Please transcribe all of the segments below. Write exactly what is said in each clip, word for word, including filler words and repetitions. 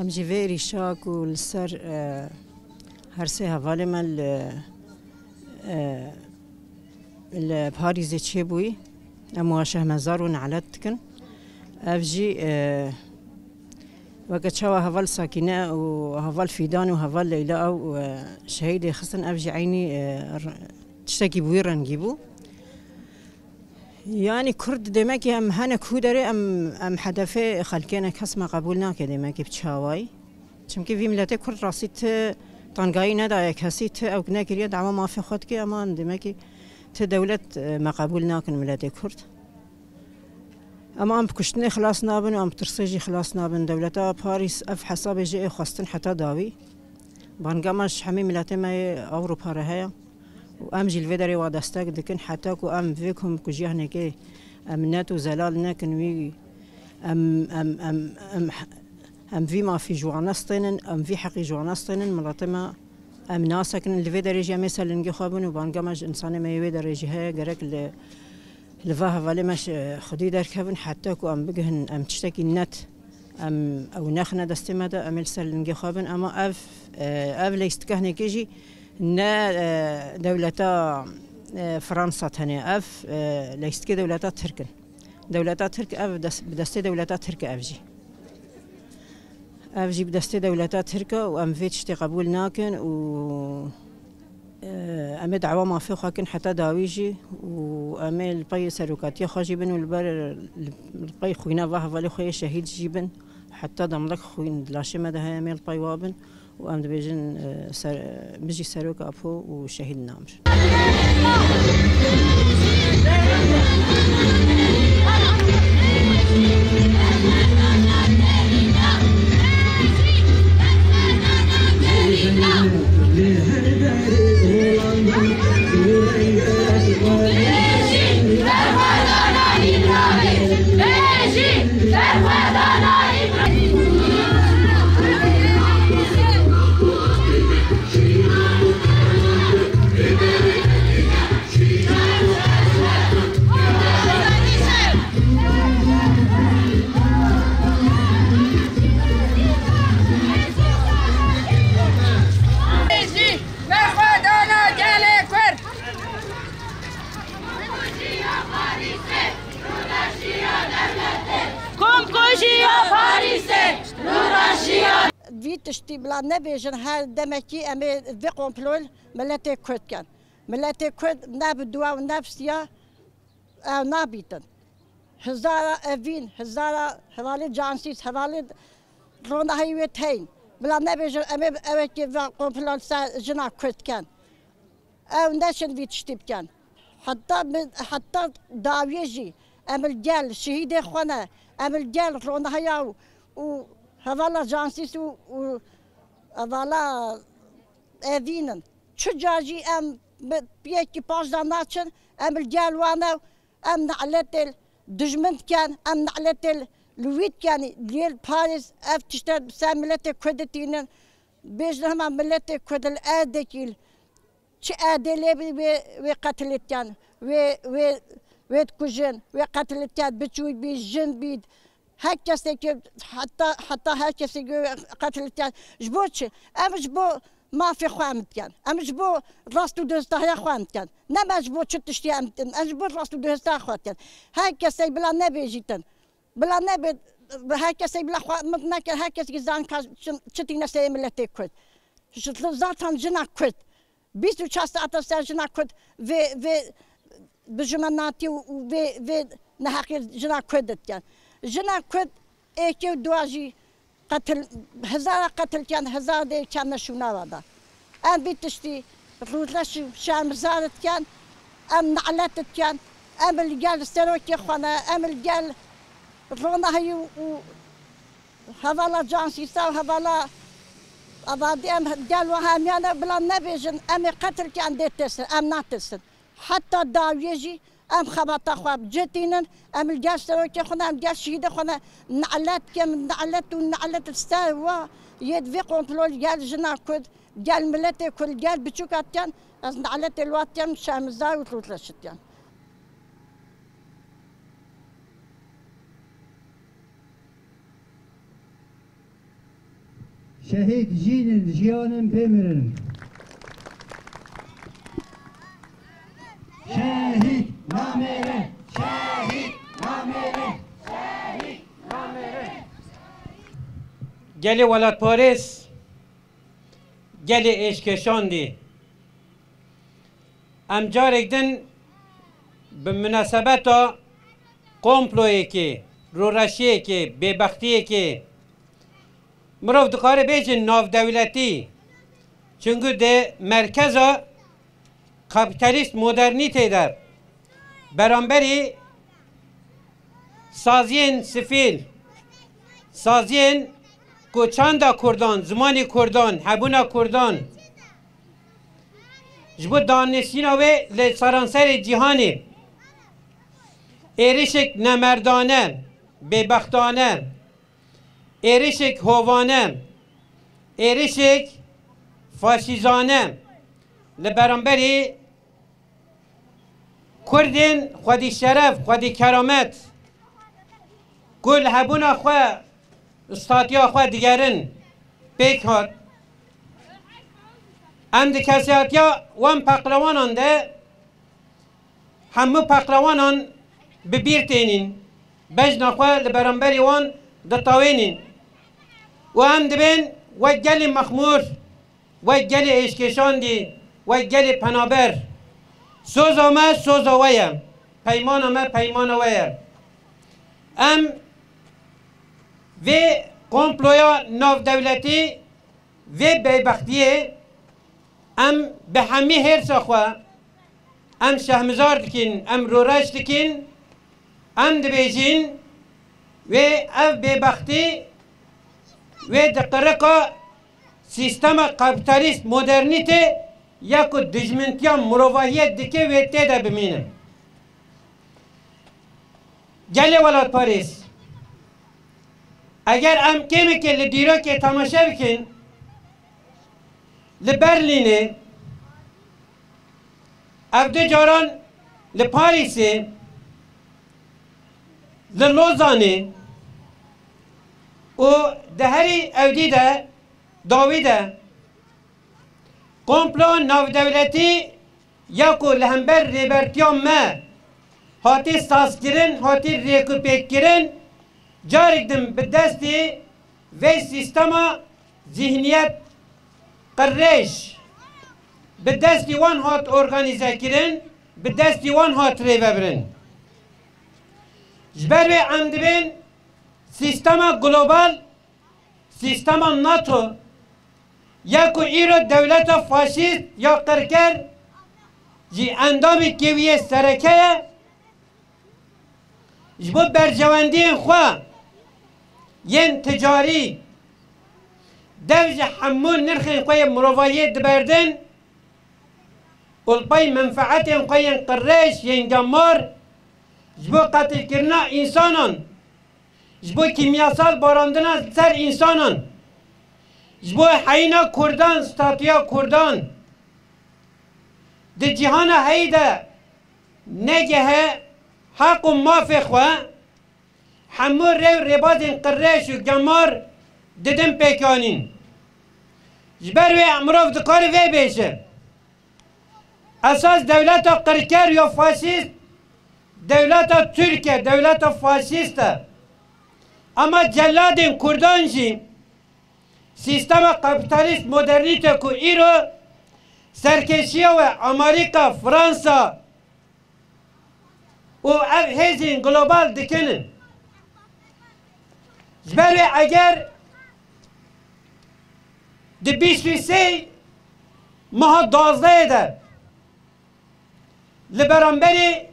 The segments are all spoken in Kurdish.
Em jî vê êrîşa ku li ser, e, her sê hevalê me li, e, li Parîzê çêbûyî, em wa şehmezar û nelet dikin. Ev jî, e, weke çawa heval Sakîne û heval Fîdan û heval Leyla ew, e, şehîdê xistin, ev jî eynî, e, r-, tiştekî bi wî rengî bû. Yanî Kurd demekî em hene ku derê em, em hedefê xelkê ne, kes me qebûl nake demekî bi çi awayî. Çimkî vî miletê Kurd rastî ti tangayî nedaye kesî, ti ew nekiriye dawa mafê xwe dike, ema demekî ti dewlet, e, me qebûl nakin miletê Kurd. Ema em bi kuştinê xilas nabin û em bi tirsê jî xilas nabin. Dewleta Parîs ev hesabê jê ê xwestin heta dawî. Banga me ji hemî miletê me yê Ewropa re heye. Û em jî li vê derê wa destek dikin, heta ku em vê komkujiya hinekê em net û zelal nekin wî, em, em, em, em, em vî mafî ji wan nestênin, em vî heqî ji wan nestênin, miletê me em nasekinin. Li vê derê jî em ê ser lingê xwe bin û banga me ji însanê me yê wê derê jî heye, gerek li, li va hevalê me ji xwedî derkevin, heta ku em bigihin, em tiştekî net em ew nexine destê me de, em ê li ser lingê xwe bin. Ema ev, e, ev leystika hinekê jî ne, e, dewleta, e, Fransa tenê, ev, e, leystikê dewleta Tirk in. Dewleta Tirk ev des-, bi destê dewleta Tirk e ev jî. Ev jî bi destê dewleta Tirk e û em vê tiştê qebûl nakin û Em ê dawa mafê xwe kin heta dawî jî û em ê li pey serokatiya xwe jî bin û li ber, li, li pey xwîna va hevalê xwe yê şehîd jî bin. Heta demlek xwîn di laşê me de heye, em ê li pey wa bin û em dibêjin, e, ser, bijî Serok Apo û şehîd Namir. Berxwedana gelê Kurd. Komkujiya Parîsê, rûreşiya. Vî tiştî bila nebêjin, her demekî em ê vê komployê miletê Kurd ken. Miletê Kurd ne bi dua û ne bi siya ew nabîtin. Hizara evîn, hizara hevalê cansîz, hevalê ronahî wê teyn. Bila nebêjin, em ê evekê ve komplo li ser jina Kurd ken. Ew neşin vî tiştî bikin. Heta min, heta dawiyê jî em li gel şehîdê xwe ne, em li gel ronahiya û Û hevala Cansîs û, û hevala Evîn in. Çi car jî em bi piyekî paş de naçin, em li gel wan e, em neletê dijmin dikin, em neletê li wî dikin, lê li Parîs ev tişte ser miletê Kurd ditînin, bêjin hema miletê Kurd li Erdekî, çi Erdê lê bî, wê, wê qetilî dikin, wê, wê, wê dikujin, wê qetilî dikin, biçûk bî, jin bî, her kesê ki heta, heta her kesê ki qetilî dikin. Ji bo çi? Em ji bo mafê xwe em dikin. Em ji bo rast û dozdahiya xwe em dikin. Ne me ji bo çi tiştî em dikin. Em ji bo rast û dozdahiya xwe dikin. Her kesê bila nebêjîtin. Bila nebe, her kesê bila xwe mit neke, her kesê ki zan ka çi, çi tîne serê miletê Kurd. Ji zaten jina Kurd. Bîst û çar saeta ser jina Kurd vê, vê bijumenatî û, û vê, vê neheqî jina Kurd dikin. Jina Kurd êkê û dua jî qetil, hezara qetil ken, hezar dê ken neşûna ve da. Em vî tiştî rûzleş û şermizar dikin, em nelet dikin, em li gel serokê xwe ne, em li gel Ronahî û hevala Cansîsa û hevala Azadî em gel wan hemiyan e, bila nebêjin, em ê qetil ke em dê tirsin, em natirsin. Heta dawiyê jî em xebata xwe bi cih tînin, em li gel serokê xwe ne, em li gel şehîdê xwe ne, nelet dikin, nelet û nelet li ser wa yê di vê komplo li gel jina Kurd, gel miletê Kurd, gel biçûka dikin, ez neletê li wa dikim, şermizar û rûdleşit dikim. Şehîd jîn in, jiyan in, bê mirin. Şehîd namêre, şehîd namêre, şehîd namêre. Gelê welatparêz, gelê êşkeşandî. Em carek din bi minasebeta komployekê, rûreşiyekê, bêbextiyekê, mirov dikare bêje navdewletî, çunku di merkeza kapîtalîst modernîtê de beramberî saziyên sifîl, saziyên ku çanda Kurdan, zimanê Kurdan, hebûna Kurdan, ji bo danişîna wê li seranserê cîhanê êrişek nemerdane, bêbextane, êrişek hovane, êrişek faşîzane li beramberî Kurdên xwedî şeref, xwedî keramet, ku li hebûna xwe, statiya xwe digerin, pêk hat. Em di kesayetiya wan pehlewanan de hemû pehlewanan bi bîr tênîn, bejna xwe li beramberî wan ditewênîn û em dibên wek gelê mexmûr, wek gelê êşkêşandî, wek gelê penaber. Soza me soza we ye, peymana me peymana we ye. Em vê komploya navdewletî, vê bêbextiyê, em bi hemî hêrsa xwe, em şehmizar dikin, em rûreş dikin, em dibêjin, wê ev bêbextî, wê di qirika sîstema kapîtalîst modernîtê ya ku dijmintiya mirovahiyê dike, wê tê de bimîne. Gelê welatparêz, eger em kêmekê li dîrokê temaşe bikin, li Berlînê, ev du caran li Parîsê, li Lozanê û di herî ewdî de, dawî de, komplo navdewletî ya ku li hember rêbertiya me hatî sazkirin, hatî rêkûpêkkirin, carek din bi destî vê sîstema zîhniyet qirêj, bi destî wan hat organîzekirin, bi destî wan hat rêvebirin. Ji ber wê em dibên sîstema global, sîstema NATO, ya ku îro dewleta faşîst ya qirker jî endamekê wî yê sereke ye, ji bo berjewendiyên xwe, yên ticarî, dev ji hemû nirxên xwe yên mirovahiyê diberdin û li pey menfeetên xwe yên qirêj yên gemar ji bo qetilkirina însanan, ji bo kîmyasal barandina li ser însanan, ji bo heyîna Kurdan, statuya Kurdan di cîhana heyî de negehe heq û mafê xwe, hemû rê û rêbazên qirêj û gemar didin pêkanîn. Ji ber wê mirov dikare vê bêje. Esas dewleta qirker ya faşîst, dewleta Tirk e, dewleta faşîst e. Ama celadên Kurdan jî sîstema kapîtalîst modernîte ku îro serkêşiya we Amerîka, Fransa û ev hêzên global dikinin. Ji ber wê eger di bîst û sê meha duwazdehê de li beramberî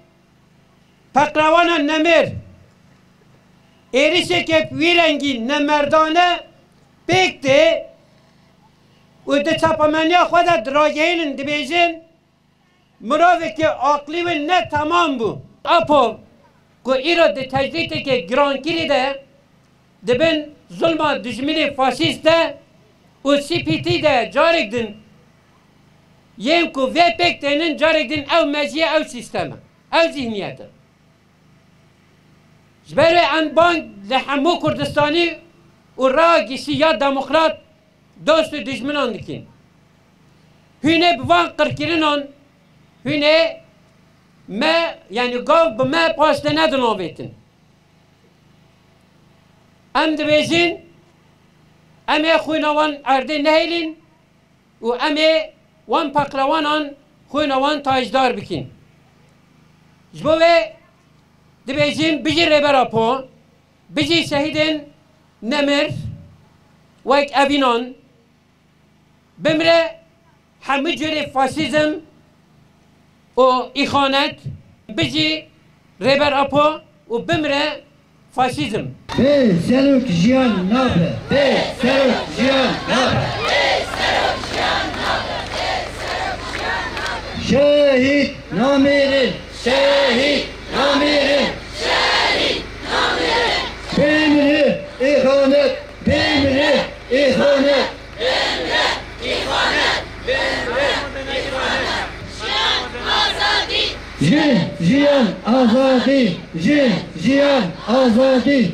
peqrewana nemêr êrişeke bi wî rengî nemerdane pêk tê û di çapemeniya xwe de diragihînin, dibêjin, mirovekî aqlî wî ne temam bû. Apo ku îro di tecrîdeke girankirî de di bin zulma dijminê faşîst de û C P T de carek din yên ku vê pêk tênin, carek din ew mejî ye, ew sîstem e, ew zîhniyet e. Ji ber wê em bang li hemû Kurdistanî û raya giştî ya demokrat dost û dijminan dikin. Hûn ê bi van qirkirinan, hûn ê me, yanî gav bi me paş de nedin avêtin. Em dibêjin, em ê xwîna wan erdê nehêlin û em ê wan peqrewanan xwîna wan tajdar bikin. Ji bo wê dibêjin, bijî Rêber Apo, bijî şehîdên nemir wek evînan, bimre hemû cürê faşîzm û îxanet, bijî Rêber Apo û bimre faşîzm. Bê serok jiyan nabe. Bê serok jiyan nabe. Şehîd namêrin. Şehîd namêrin. Şehîd namêrin. Bimre îxanet. Bimre îxanet. Bimre îxanet. Bimre îxanet. Jiyan azadî. Jin, jiyan, azadî. Jin, jiyan, azadî.